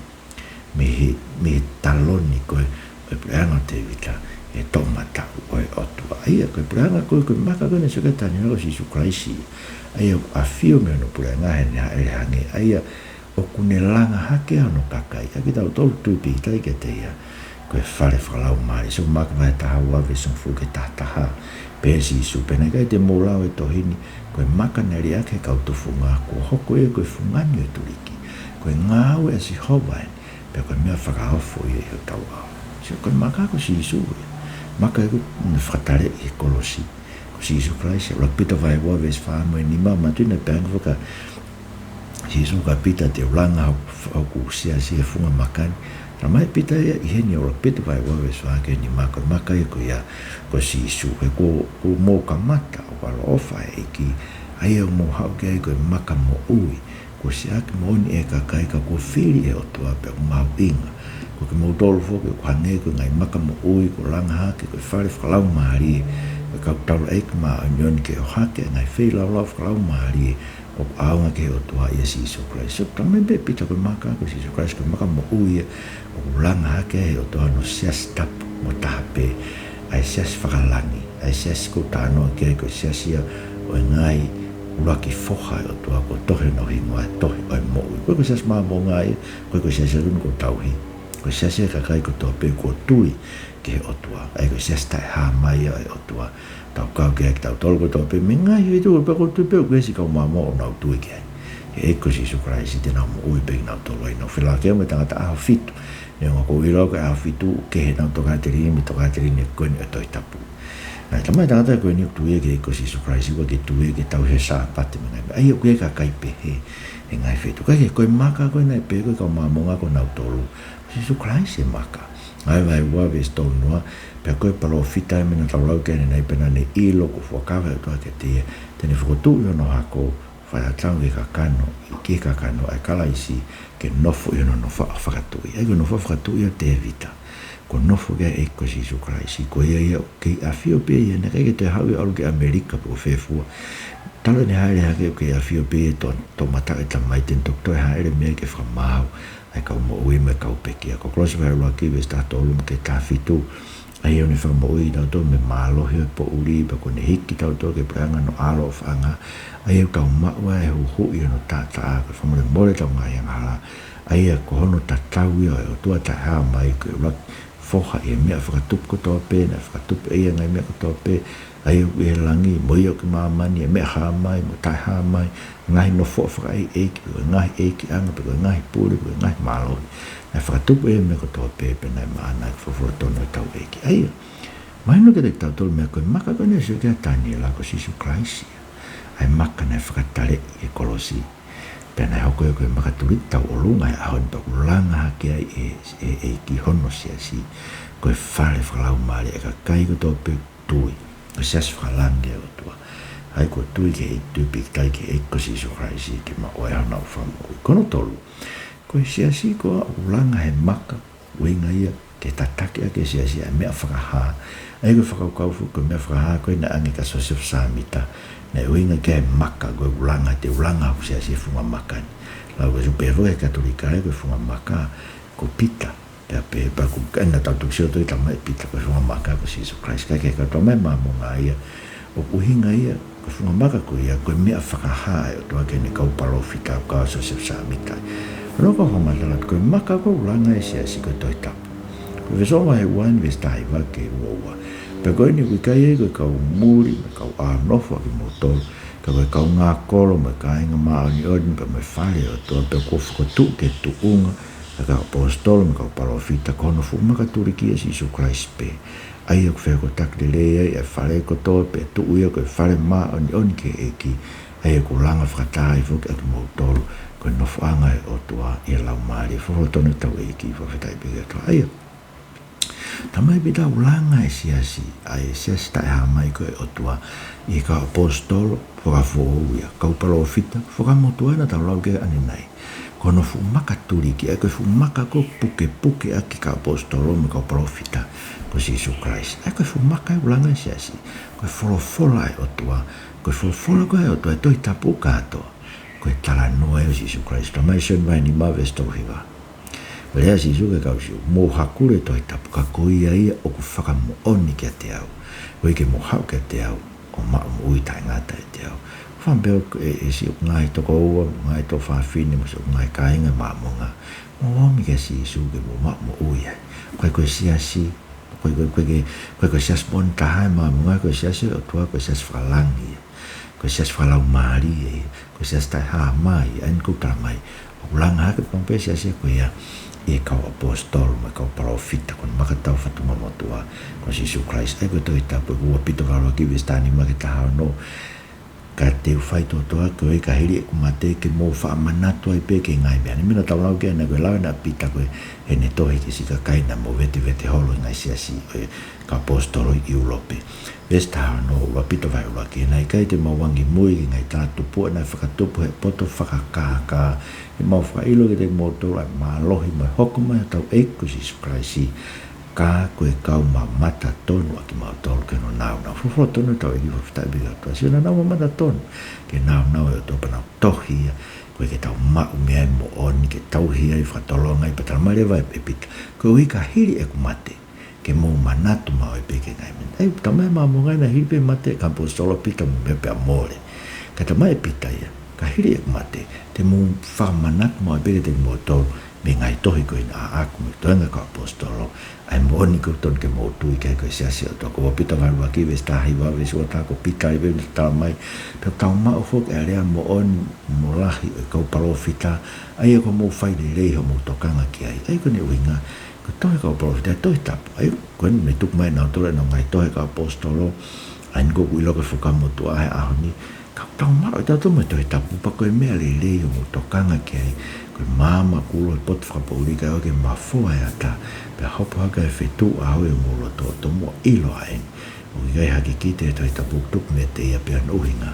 mei he, mei he taloni ko ē ʻo e puleʻanga ʻo Tēvita, ʻi he toʻomataʻu ʻo e ʻOtua. ʻA ia ko e puleʻanga ko ē, ko e maka ko ē naʻe sio ki ai ʻa Taniela ko Sīsū Kalaisi. ʻA ia ʻoku ʻafio mei hono puleʻanga he naʻe hāʻele hake. ʻA ia ʻoku ne langa hake ʻa hono kakai, ʻa kitautolu tui pīkitai kiate ia, ko e fale fakalaumālie. Sio Maʻake vahe taha ua veesi hongofulu ki he taha taha. Pehē ʻe Sīsū, pea naʻe ʻikai te mou lau e tohi ni, ko e maka naʻe liʻaki ʻe he kau tufunga, kuo hoko ia ko e fungani ʻo e tuliki. Ko e ngāue ʻa Sihova eni, pea ko e meʻa fakaofo ia ʻi hotau ʻao. Sio, ko e maka ko Sīsū ia. Maka ia ko ē naʻe fakataleʻi ʻi he kolosi, ko Sīsū Kalaisi. ʻUluaki Pita vahe ua veesi fā mo e nima, mahino naʻe pehē ange foki ʻe Sīsū kia Pita, te u langa hoku, hoku siasi he funga maka ni. Talamai ʻe Pita ia ʻi heni, ʻUluaki Pita vahe ua veesi fā ki he nima, ko e maka ia ko ia ko Sīsū. He kuo, kuo mou kamata ʻo ʻaloʻofa ʻa e ʻEiki, ʻa ia ʻoku mou haʻu ki ai ko e maka moʻui. Kuo siʻaki moʻoni ʻe he kakai ka kuo fili ʻe he ʻOtua pea ʻoku mahuʻinga. Ko kimoutolu foki ʻoku hangē ko e ngaahi maka moʻui kuo langa hake, ko e fale fakalaumālie ʻo e kau taulaʻeiki māʻoniʻoni, ke ʻohake ʻa e ngaahi feilaulau fakalaumālie ʻoku ʻaonga ki he ʻOtua ʻia Sīsū Kalaisi. Sio, talamai pē ʻe Pita ko e maka ko Sīsū Kalaisi, ko e maka moʻui ia ʻoku langa hake ʻe he ʻOtua hono siasi tapu mo taha pē, ʻa e siasi fakalangi, ʻa e siasi ʻoku talanoa ki ai ko e siasi ia ʻo e ngaahi ʻuluaki foha ʻo e ʻOtua kuo tohi hono hingoa he tohi ʻo e moʻui. ʻOku ʻikai ko e Siasi Māmonga ia, ʻoku ʻikai ko e siasi ʻa Tunu ko Tauhi. Ko e siasi ʻa e kakai kotoa pē kuo tui ki he ʻOtua. ʻA ia ko e siasi taʻehāmai ia ʻo e ʻOtua. Tau kau ki ai kitautolu kotoa pē mei he ngaahi feituʻu pē, ʻoku ou tui pē ʻoku ʻi ai e siʻi kau Māmonga ʻoku nau tui ki ai, ki he ʻEiki ko Sīsū Kalaisi, te nau moʻui pē kinautolu ai, nau felāveʻi mo e tangata ʻaho fitu. Neongo ʻoku ou ʻilo ko e ʻaho fitu ʻoku kehe ʻenau tokāteline mei he tokāteline ko eni ʻo e Tohi Tapu. Naʻe talamai ʻe he tangata ko eni ʻoku tui ia ki he ʻEiki ko Sīsū Kalaisi, ʻoku ʻikai ke tui ia ke tauhi e Sāpate mo e ngaahi meʻa. ʻA ia ʻoku ʻi ai e kakai pehē he ngaahi feituʻu. Ka ko e maka ko ē naʻe pehē ko e kau Māmonga ko kinautolu, Sīsū Kalaisi e maka. Ngāue vahe ua veesi tolu noa, pea ko e palōfita ia naʻa tau lau ki ai ʻanenai, pea naʻa ne ʻilo kuo fuakava ʻe he ʻOtua kiate ia te ne fokotuʻu ʻi hono hako, fakatatau ki he kakano, ki he kakano ʻa e Kalaisi, ke nofo ʻi hono nofoʻanga fakatuʻi. ʻA ia ko e nofoʻanga fakatuʻi ʻo Tēvita, kuo nofo ki ai e ʻEiki ko Sīsū Kalaisi. Ko ia ia ʻoku kei ʻafio pē ia, naʻe ʻikai ke toe haʻu ia ʻo ʻalu ki ʻAmelika pe ʻo fēfua. Talu ʻene hāʻele hake ʻoku kei ʻafio pē ia ʻi he toʻomataʻu ʻo e Tamai, te ne toki toe hāʻele mei ai ke fakamāu ʻa e kau moʻui mo e kau pekia. Ko Kolose vahe ʻuluaki veesi taha tolu mo e taha fitu. ʻA ia ʻoku ne fakamoʻui kitautolu mei he mālohi ʻo e poʻuli, pea kuo ne hiki kitautolu ki he puleʻanga ʻo hono ʻaloʻofaʻanga. ʻA ia ʻoku tau maʻu ai e huhuʻi ʻo hono taʻataʻa, ko e fakamolemole ʻetau ngaahi angahala. ʻA ia ko hono tatau ia ʻo e ʻOtua taʻehāmai, ko e ʻuluaki foha ʻi he meʻa fakatupu kotoa pē, naʻe fakatupu ʻe ia e ngaahi meʻa kotoa pē, ʻa ia ʻoku ʻi he langi, mo ia ʻoku ʻi māmani, ʻa e meʻa hā mai mo e taʻehāmai, ngaahi nofoʻanga fakaʻeiʻeiki, pe ko e ngaahi ʻeikiʻanga, pe ko e ngaahi pule, pe ko e ngaahi mālohi. Naʻe fakatupu ʻe ia e meʻa kotoa pē, pea naʻe maʻana ʻa e folofola tonu ʻa hotau ʻEiki. ʻA ia, mahino kiate kitautolu e meʻa ko e maka ko ē naʻe sio ki ai ʻa Taniela ko Sīsū Kalaisi ia. ʻA e maka naʻe fakataleʻi ʻi he kolosi. Pea naʻe hoko ia ko e maka tuliki tauʻolunga he ʻaho ni, pea ʻoku langa hake ai ʻe, ʻe, ʻe he ʻEiki hono siasi, ko e fale fakalaumālie ʻa e kakai kotoa pē tui, ko e siasi fakalangi ʻa e ʻOtua. ʻA ia kuo tui ki he ʻEiki, tui pīkitai ki he ʻEiki ko Sīsū Kalaisi ke maʻu ai honau fakamoʻui. Ko hono tolu, ko e siasi ko ē ʻoku langa he maka, ʻuhinga ia ke tataki ʻaki e siasi ʻa e meʻa fakahā. ʻA ia ko e fakakaukau foki ko e meʻa fakahā ko ē naʻe ʻange kia Siosefa Sāmita, naʻe ʻuhinga ki ai e maka ko ē ʻoku langa, te u langa hoku siasi he funga maka ni. Lau ko e supe foki ʻa e Katolika ia ko e funga maka, ko Pita. Pea pehē pea ʻoku ʻikai ke tau tuku sio ʻo toe talamai ʻe Pita ko e funga maka ko Sīsū Kalaisi. Ka ko e kau Tama Māmonga ia, ʻoku ʻuhinga ia, ko e funga maka ko ia, ko e meʻa fakahā ʻa e ʻOtua ki heʻene kau palōfita, kau Siosefa Sāmita. Loko fakamatala, ko e maka ʻoku langa ʻe he siasi ko e Tohi Tapu. Ko e Efesō vahe ua eni veesi taha hiva ki he ua ua. Pea ko eni ʻoku ʻikai ko e kau muli, mo e kau ʻānofo ʻa kimoutolu, ka ko e kaungā kolo, mo e kāinga māʻoniʻoni, pea mo e fale ʻo e ʻOtua, pea kuo fokotuʻu ki he tuʻunga ʻa e kau ʻaposetolo mo e kau palōfita, ko hono fuʻu maka tuliki ʻa Sīsū Kalaisi pē. ʻA ia ʻoku fehokotaki lelei ai ʻa e fale kotoa, pea tuʻu ia ko e fale māʻoniʻoni ki he ʻEiki, ʻa ia ʻoku langa fakatā ai foki ʻa kimoutolu ko e nofoʻanga ʻo e ʻOtua ʻi he Laumālie. Folofola tonu ʻetau ʻEiki, fakafetaʻi pē ki he ʻOtua. ʻA ia, talamai ʻe Pita ʻoku langa ʻe he siasi, ʻa e siasi taʻehāmai ko e ʻOtua, ʻi he kau ʻaposetolo, fakafoʻou ia, kau palōfita, fakamotuʻa naʻa tau lau ki ai ʻanenai. Ko hono fuʻu maka tuliki, ʻa ia ko e fuʻu maka ʻoku pukepuke ʻaki e kau ʻaposetolo mo e kau palōfita, ko Sīsū Kalaisi. ʻA ia ko e fuʻu maka ʻoku langa ʻe he siasi, ko e folofola ʻa e ʻOtua, ko e folofola ko ē ʻa e ʻOtua, ʻa e Tohi Tapu kātoa, ko e talanoa ia ʻo Sīsū Kalaisi. Talamai ʻe Sione vahe nima veesi tolu hiva. Lea ʻa Sīsū ki he kau Siu, mou hakule ʻa e Tohi Tapu, ka ko ia ia ʻoku fakamoʻoni kiate au. Koeʻuhi ke mou haʻu kiate au, ʻo maʻu moʻui taʻengata ʻiate au. Fakaʻamu pē ʻe, ʻe siʻi ngaahi tokoua, ngaahi tuofāfine, mo siʻi ngaahi kāinga Māmonga, mou ōmi kia Sīsū ke mou maʻu moʻui ai. Ko e, ko e siasi, ko e, ko e, ko e, ko e, ko e siasi moʻoni taha ʻa e Māmonga, ko e siasi ʻo e ʻOtua, ko e siasi fakalangi ia. Ko e siasi fakalaumālie ia, ko e siasi taʻehāmai, ʻa ia ʻoku talamai ʻoku langa hake pē ʻe he siasi ko ia ʻa e kau ʻaposetolo mo e kau palōfita, ko hono maka taufatungamotuʻa ko Sīsū Kalaisi. ʻA ia ko e Tohi Tapu, ʻoku ua Pita vahe ʻuluaki veesi taha nima ki he taha ono. Ka te u faitotoʻa koeʻuhi ka hili ʻeku mate ke mou fakamanatu ai pē ki he ngaahi meʻa ni. Meʻa naʻa tau lau ki ai ʻanenai, ko e lau ena ʻa Pita ko ē heʻene tohi ki he siʻi kakai naʻe movetevete holo ʻi he ngaahi siasi ʻo e kau ʻaposetolo ʻi ʻIulope. Veesi taha ono, ua Pita vahe ʻuluaki: He naʻe ʻikai te mau angimui ki he ngaahi talatupuʻa naʻe fakatupu ʻe he poto fakakākā, heʻemau fakaʻilo kiate kimoutolu ʻa e mālohi mo e hoko mai hotau ʻEiki ko Sīsū Kalaisi, ka ko e kau mamata tonu ʻa kimautolu ki hono nāunau. Folofola tonu ʻetau ʻEiki, fakafetaʻi pē ki he ʻOtua. Siʻi naʻa nau mamata tonu ki he nāunau ʻo e ʻOtua pea nau tohi ia, koeʻuhi ke tau maʻu mei ai e moʻoni, ke tauhi ai, fakatolonga ai. Pea talamai leva ʻe Pita, koeʻuhi ka hili ʻeku mate ke mou manatu maʻu ai pē ki he ngaahi meʻa ni. ʻA ia, talamai ʻe he Māmonga ia naʻe hili pē mate ʻa e kau ʻaposetolo, Pita mo e meʻa pea mole. Ka talamai ʻe Pita ia, ka hili ʻeku mate, te mou fakamanatu maʻu ai pē kiate kimoutolu mei he ngaahi tohi ko eni ʻaʻaku mo e toenga ʻo e kau ʻaposetolo, ʻa e moʻoni ʻoku totonu ke mou tui ki ai, ko e siasi ʻo e ʻOtua. Ko ua Pita vahe ʻuluaki veesi taha hiva, veesi ua taha, ko Pita ia pē naʻe talamai, pea tau maʻu foki ʻa e lea moʻoni mo lahi ʻo e kau palōfita, ʻa ia ʻoku mou fai lelei hoʻomou tokanga ki ai. ʻA ia ko ʻene ʻuhinga, ko e tohi ʻa e kau palōfita, Tohi Tapu. ʻA ia ko eni naʻe tuku mai ʻe nautolu ʻenau ngaahi tohi ʻa e kau ʻaposetolo, ʻa eni ʻoku ʻiloa ko e Fuakava Motuʻa he ʻaho ni. Ka tau maʻu ʻe tautolu mo e Tohi Tapu, pea ko e meʻa lelei hoʻomou tokanga ki ai, ko e maama kuo ʻi he potu fakapoʻuli kae ʻoua ke mafoa e ata, pea hopo hake ʻa e fetuʻu ʻaho ʻi homou loto, tomuʻa ʻilo ʻa eni, ʻoku ʻikai ha kikite ʻi he Tohi Tapu ʻoku tuku meiate ia. Pea ko hono ʻuhinga,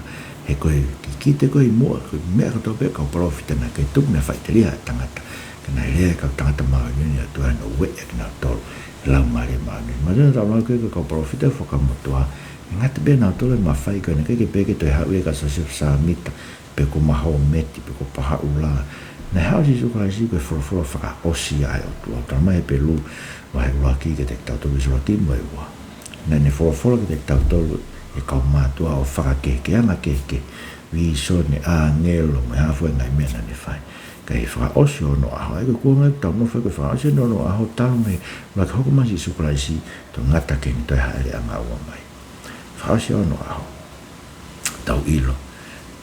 he ko e kikite ko ē ʻi muʻa, ko e meʻa kotoa pē ʻa e kau palōfita naʻe ʻikai tuku mei he faʻiteliha ʻa e tangata, ka naʻe lea ʻa e kau tangata māʻoniʻoni ʻa e ʻOtua, naʻe ueʻi ʻakinautolu ʻe he Laumālie Māʻoniʻoni. Mahino naʻa tau lau ki ai ko e kau palōfita ʻo e Fuakava Motuʻa, ʻikai ngata pē ʻenautolu ʻi he mafai ko eni, ʻikai ke pehē ke toe haʻu ia kia Sosefā Sāmita, pe ko Mahometi, pe ko Pahaʻula. Naʻe haʻu ʻa Sīsū Kalaisi ko e folofola fakaʻosi ia ʻa e ʻOtua. Talamai ʻe Hepelū vahe ʻuluaki kiate kitautolu, veesi ʻuluaki mo e ua, naʻa ne folofola kiate kitautolu ʻi he kau mātuʻa ʻo fakakehekehe, anga kehekehe, vīsone, ʻāngelo, mo e hā fua e ngaahi meʻa naʻa ne fai. Ka ʻi he fakaʻosi ʻo onoʻaho, ʻa ia ko e kuonga ʻoku tau nofo ai, ko e fakaʻosi ʻo onoʻaho talu mei he ʻuluaki hoko mai ʻa Sīsū Kalaisi, toki ngata ki heʻene toe hāʻele ʻanga ua mai. Fakaʻosi ʻo onoʻaho, tau ʻilo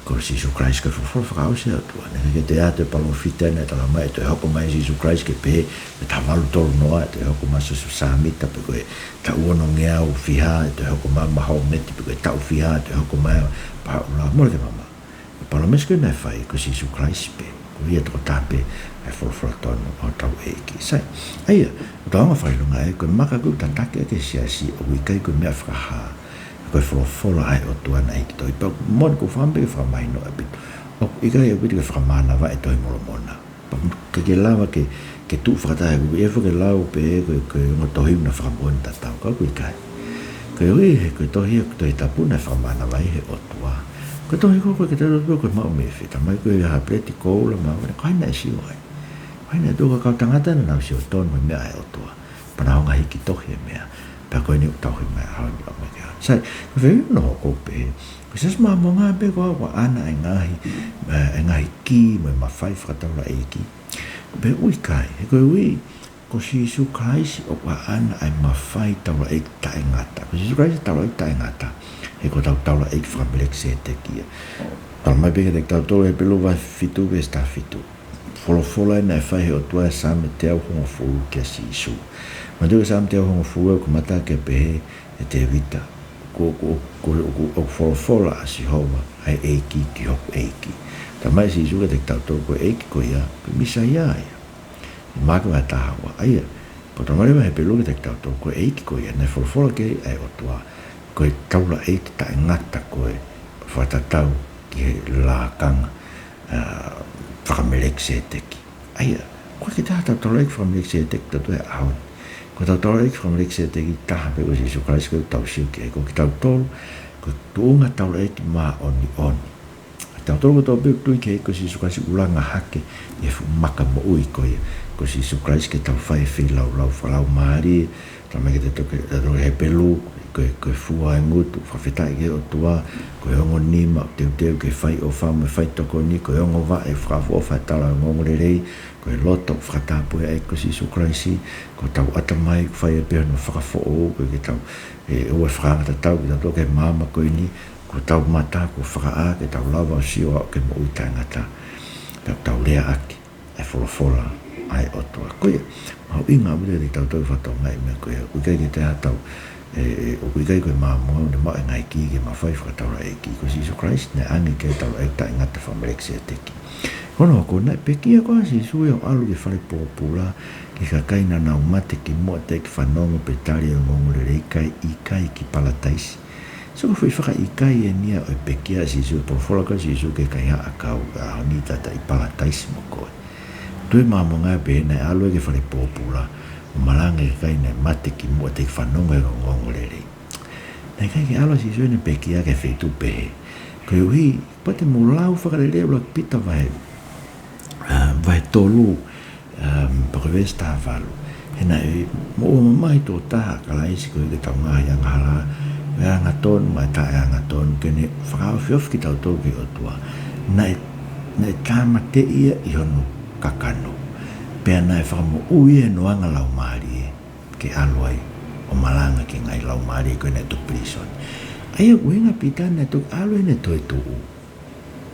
ko Sīsū Kalaisi ko e folofola fakaʻosi ʻa e ʻOtua. Naʻe ʻikai ke toe ʻi ai ha toe palōfita naʻe talamai ʻe toe hoko mai ʻa Sīsū Kalaisi, ke pehē ʻi he taha valu tolu noa ʻe toe hoko mai ʻa Sosefā Sāmita, pe ko e taʻu onongeau fiha ʻe toe hoko mai ʻa Mahometi, pe ko e taʻu fiha ʻe toe hoko mai ʻa Pahaʻula. Mole ke mamaʻo. Ko e palōmesi ko ē naʻe fai, ko Sīsū Kalaisi pē. Ko ia tokotaha pē ʻa e folofola tonu ʻa hotau ʻEiki. Sai, ʻa ia, ʻoku tau hanga ʻo fakaʻilonga ai, ko e maka ʻoku tataki ʻaki ʻe he siasi ʻoku ʻikai ko e meʻa fakahā, ko e folofola ʻa e ʻOtua naʻe hiki tohi. Pea moʻoni ʻoku ou fakaʻamu pē ke fakamahino ʻaupito, ʻoku ʻikai ʻaupito ke fakamānavaʻi e Tohi ʻa Molomona. Pea ʻoku ʻikai ke lava ke, ke tuʻu fakataha, ʻoku ʻikai ke lau pē ko e, ko e ongo tohi naʻe fakamoʻoni tatau, ka ʻoku ʻikai. Koeʻuhi he ko e tohi, ko e Tohi Tapu naʻe fakamānavaʻi ʻe he ʻOtua. Ko e tohi ko ē ʻoku ʻikai ke tau ʻilo pe ko e maʻu mei fē, talamai ko e hā, peleti, koula, maʻu, ko hai naʻe sio ai? ʻA ia naʻe tuʻu ko e kau tangata naʻa nau sio tonu he meʻa ʻa e ʻOtua. Pea nau hanga ʻo hiki tohi e meʻa. Pea ko eni ʻoku tauhi mai ʻa e ʻaho ni ʻo meʻa ke ʻaho. Sai, ko e fehuʻi hono hoko pē. Ko e Siasi Māmonga pē ko ē ʻoku ʻaʻana e ngaahi, e, e ngaahi kī mo e mafai fakataulaʻeiki. Pea ʻoku ʻikai, he ko e ui, ko Sīsū Kalaisi ʻoku ʻaʻana e mafai taulaʻeiki taʻengata. Ko Sīsū Kalaisi taulaʻeiki taʻengata. He ko ʻetau taulaʻeiki faka-Melekisēteki ia. Talamai pē kiate kitautolu ʻe Hepelū vahe fitu veesi taha fitu. Folofola ē naʻe fai ʻe he ʻOtua ʻi he Saame teau hongofulu kia Sīsū. Manatuʻi ko e Saame teau hongofulu ʻoku kamata ʻaki ʻo pehē ʻe Tēvita, ko, ko, ko, ko, ko e folofola ʻa Sihova, ʻa e ʻEiki ki hoku ʻEiki. Talamai ʻe Sīsū kiate kitautolu ko e ʻEiki ko ia, ko e Mīsaia ia. ʻI Maʻake vahe taha ua, ʻa ia. Pea talamai leva ʻe Hepelū kiate kitautolu ko e ʻEiki ko ia, naʻe folofola ki ai ʻa e ʻOtua. Ko e taulaʻeiki taʻengata ko ē, fakatatau ki he lakanga, ā, faka-Melekisēteki. ʻA ia, ʻoku ʻikai ke ʻi ai ha taha taulaʻeiki faka-Melekisēteki ʻi he ʻaho ni. Ko ʻetau taulaʻeiki faka-Melekisēteki taha pē ko Sīsū Kalaisi ko ʻetau sio ki ai, ko kitautolu, ko e tuʻunga taulaʻeiki māʻoniʻoni. Kitautolu kotoa pē ʻoku tui ki he ʻEiki ko Sīsū Kalaisi ʻoku langa hake ʻi he fuʻu maka moʻui ko ia. Ko Sīsū Kalaisi ke tau fai e feilaulau fakalaumālie, talamai kiate kitautolu ʻe, ʻe Hepelū, ko e, ko e fua ʻo e ngutu, fakafetaʻi ki he ʻOtua, ko e ongo nima, teuteu ke fai ʻofa mo e fai tokoni, ko e ongo vaʻe, fakaʻofoʻofa e tala ʻo e ongoongolelei, ko e loto, fakatāpui ʻa e ʻEiki ko Sīsū Kalaisi, ko hotau ʻatamai, fai ʻe pē hono fakafoʻou, ko e ke tau, ʻe, ʻoua ʻe fakaangatatau kitautolu ki he maama ko eni, ko hotau mata, ko e fakaʻā, ke tau lava ʻo sio ʻo aʻu ki he moʻui taʻengata. Pea tau lea ʻaki ʻa e folofola ʻa e ʻOtua. Ko ia, mahuʻinga ʻaupito kiate kitautolu ʻa e fatongia ʻi he meʻa ko ia. ʻOku ʻikai ke toe ʻi ai haʻatau, ʻe, ʻe, ʻoku ʻikai ko e Māmonga ʻoku ne maʻu e ngaahi kī ki he mafai fakataulaʻeiki. Ko Sīsū Kalaisi naʻe ʻange ki ai e taulaʻeiki taʻengata faka-Melekisēteki. Ko hono hoko naʻe pekia koā ʻa Sīsū ia ʻo ʻalu ki he fale pōpula ki he kakai naʻa nau mate kimuʻa teʻeki fanongo pe tali ʻa e ongoongolelei kae ʻikai ki Palataisi? Sio ko e foʻi fakaʻikai eni ia ʻo e pekia ʻa Sīsū, ʻa e folofola ko ē ʻa Sīsū ki he kaihaʻa ʻakau, ʻa e ʻaho ni tata ʻi Palataisi mo koe. Toe Māmonga pē naʻe ʻalu ia ki he fale pōpula ʻo malanga ki he kakai naʻe mate kimuʻa teʻeki fanongo he ongoongolelei. Naʻe ʻikai ke ʻalu ʻa Sīsū ia ʻo pekia ki ha feituʻu pehē. Koeʻuhi, kapau te mou lau fakalelei ʻuluaki Pita vahe, ā, vahe tolu, ā, pea ko e veesi taha valu. He naʻe moʻua mamahi tuʻo taha ʻa Kalaisi koeʻuhi ke tau ngaahi angahala, ʻa e angatonu mo e taʻeangatonu, ke ne fakaofiofi kitautolu ki he ʻOtua. Naʻe, naʻe tāmateʻi ia ʻi hono kakano. Pea naʻe fakamoʻui ia ʻi hono anga laumālie ke ʻalu ai ʻo malanga ki he ngaahi laumālie ko ē naʻe tuku pilīsone. ʻA ia ʻoku ʻuhinga ʻa Pita naʻe toki ʻalu ʻene toetuʻu.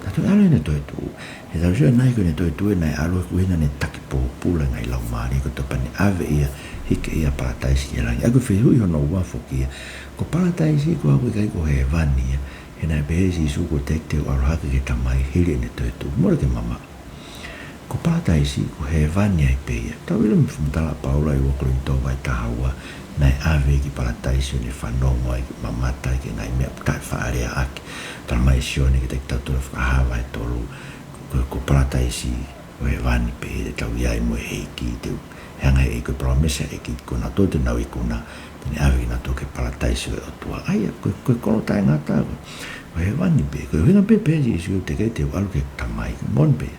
Naʻe toki ʻalu ʻene toetuʻu. He tau sio naʻe ko ʻene toetuʻu naʻe ʻalu he ʻoku ʻuhinga ʻene taki pōpula e ngaahi laumālie kotoa pea ne ʻave ia, hiki ia ʻa Palataisi ki he langi. ʻA ia ko e fehuʻi hono ua foki ia. Ko Palataisi ko ē ʻoku ʻikai ko hēvani ia. He naʻe pehē ʻe Sīsū kuo teʻeki te u ʻalu hake ki he Tamai hili ʻene toetuʻu. Mole ke mamaʻo. Ko Palataisi, ko hēvani ai pē ia. Tau ʻilo mei he fakamatala ʻa Paula ʻi he ua Kolinitō vahe taha ua, naʻe ʻave ki Palataisi ʻo ne fanongo ai, ke mamata ai ki he ngaahi meʻa ʻoku taʻefaʻaleaʻaki. Talamai ʻe Sione kiate kitautolu ʻi he Fakahā vahe tolu, ko, ko Palataisi, ko hēvani pē ia te tau ʻi ai mo e ʻEiki, te u, he anga ʻe he ʻEiki ko e palōmesi ʻa e ʻEiki, ko kinautolu te nau ikuna, te ne ʻave kinautolu ki he Palataisi ʻo e ʻOtua. ʻA ia, ko, ko e kolo taʻengata, ko, ko hēvani pē, ko e ʻuhinga pē pehē ʻe Sīsū teʻeki ai te u ʻalu ki he Tamai, moʻoni pē.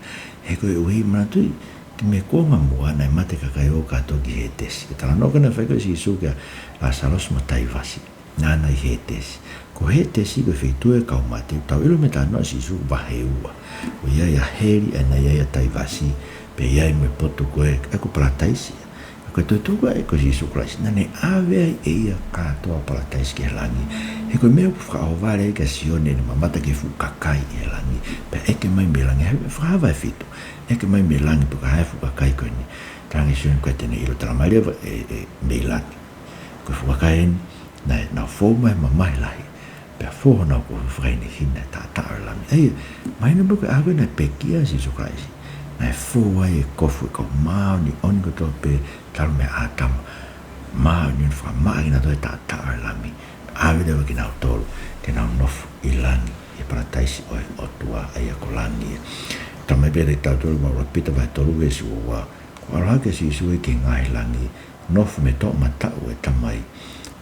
He koeʻuhi manatuʻi, ki he meʻa ko ē ʻi muʻa naʻe mate kakai ʻo kātoa ki Hētesi. Ko e talanoa ko ē naʻe fai ko ē ʻe Sīsū kia Lāsalosi mo Taivasi. Naʻa na ʻi Hētesi. Ko Hētesi ko e feituʻu ʻo e kau mate, tau ʻilo mei he talanoa ʻa Sīsū vahe ua. ʻOku ʻi ai ʻa heli, ʻa ia naʻe ʻi ai ʻa Taivasi, pea ʻi ai mo e potu ko ē, ʻa ia ko Palataisi. Ko e toetuʻu ko ē ʻa e ʻEiki ko Sīsū Kalaisi, naʻa ne ʻave ai ʻe ia kātoa Palataisi ki he langi. He ko e meʻa ʻoku fakaʻohovale ai kia Sione ʻene mamata ki he fuʻu kakai ʻi he langi. Pea ʻeke mai mei langi, he Fakahā vahe fitu. ʻEke mai mei langi pe ko e hā e fuʻu kakai ko eni. Talaange ʻe Sione ʻoku ʻikai te ne ʻilo, talamai leva ʻe, ʻe, mei langi. Ko e fuʻu kakai eni, naʻe, naʻa nau fou mai he mamahi lahi. Pea fou honau kofu ʻo fakahinehina e taʻataʻa ʻo e Lami. ʻA ia, mahino pē ko e ʻaho ko ē naʻe pekia ai ʻa Sīsū Kalaisi. Naʻe fou ai e kofu ʻo e kau māʻoniʻoni kotoa pē talu mei ʻĀtama. Māʻoniʻoni, fakamaʻa kinautolu he taʻataʻa ʻo e Lami. ʻAve leva kinautolu ke nau nofo ʻi langi, ʻi he Palataisi ʻo e ʻOtua, ʻa ia ko langi. Talamai pē kiate kitautolu ʻi he ua Pita vahe tolu veesi ua ua. Kuo ʻalu hake ʻa Sīsū ia ki he ngaahi langi, nofo mei he toʻomataʻu ʻo e Tamai.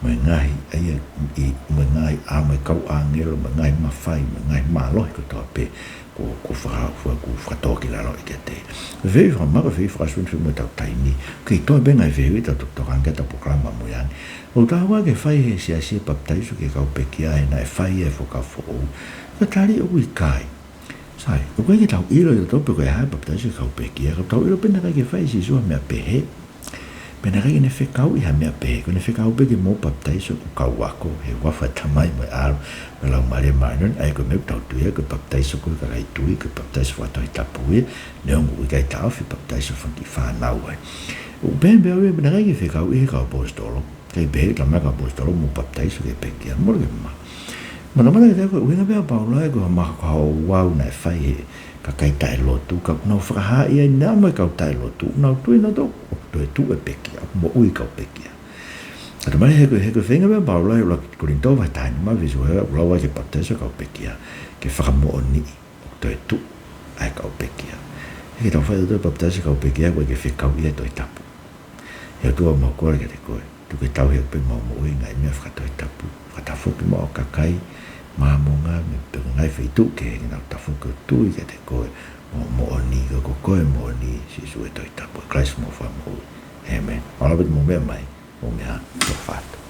mo e ngaahi, ʻa ia, ʻi, mo e ngaahi, ʻa, mo e kau ʻāngelo, mo e ngaahi mafai, mo e ngaahi mālohi kotoa pē, kuo, kuo faka-, kuo, kuo fakatōkilalo ʻi kiate ia. Fēfē fakamaka, fēfē fakasuni, fēfē mo ʻetau taimi. Kei toe pē ngaahi fehuʻi ʻe tau tokanga ki ai ʻi heʻetau polokalama ʻamui ange. ʻOku tau ō ke fai ʻe he siasi e papitaiso ki he kau pekia he naʻe fai ʻe he Fuakava Foʻou? Ka tali ʻoku ʻikai. Sai, ʻoku ʻikai ke tau ʻilo ʻe tautolu pe ko e hā e papitaiso ki he kau pekia. Ka tau ʻilo pē naʻe ʻikai ke fai ʻe Sīsū ha meʻa pehē. Pea naʻe ʻikai ke ne fekauʻi ha meʻa pehē. Ko ʻene fekau pē ke mou papitaiso ʻo kau ako he huafa ʻo e Tamai mo e ʻAlo mo e Laumālie Māʻoniʻoni, ʻa ia ko e meʻa ʻoku tau tui ai, ko e papitaiso ko ē ʻa e kakai tui, ko e papitaiso fakatohitapu ia, neongo ʻoku ʻikai taʻofi e papitaiso fanga kiʻi fānau ai. ʻOku pehē pē ʻe au ia, naʻe ʻikai ke fekauʻi ʻe he kau ʻaposetolo. ʻIkai pehē ki he kau ʻaposetolo mou papitaiso ki he pekia. Mole ke ma. Matamata ke tau ko e ʻuhinga pē ʻa Paula ia ko e hā, ko e hā e ouau naʻe fai ʻe he kakai taʻelotu, ka ʻoku nau fakahaaʻi ai naʻa mo e kau taʻelotu, ʻoku nau tui nautolu ʻoku toetuʻu e pekia, ʻoku moʻui e kau pekia. Ka tamaʻi he ko e, he ko e feinga pē ʻa Paula ia ʻi he ʻuluaki Kolinitō vahe tahanima veesi uaua, ʻoku lau ai ki he papitaiso e kau pekia, ke fakamoʻoniʻi ʻoku toetuʻu ʻa e kau pekia. He ke tau fai ʻe tautolu e papitaiso e kau pekia, ʻoku ʻikai ke fekauʻi ia ʻe he Tohi Tapu. ʻE ʻOtua, mau kole kiate koe, tuku ke tauhi ʻaki pē ʻemau moʻui e ngaahi meʻa fakatohitapu. Fakatafoki mai ho kakai Māmonga mei he ngaahi feituʻu kehe ke nau tafoki ʻo tui kiate koe mo e moʻoni, ko koe e moʻoni, Sīsū, e Tohi Tapu, ʻa Kalaisi homau Fakamoʻui. ʻĒmeni. Mālō ʻaupito hoʻomou meʻa mai, mou meʻa ā, tofa atu.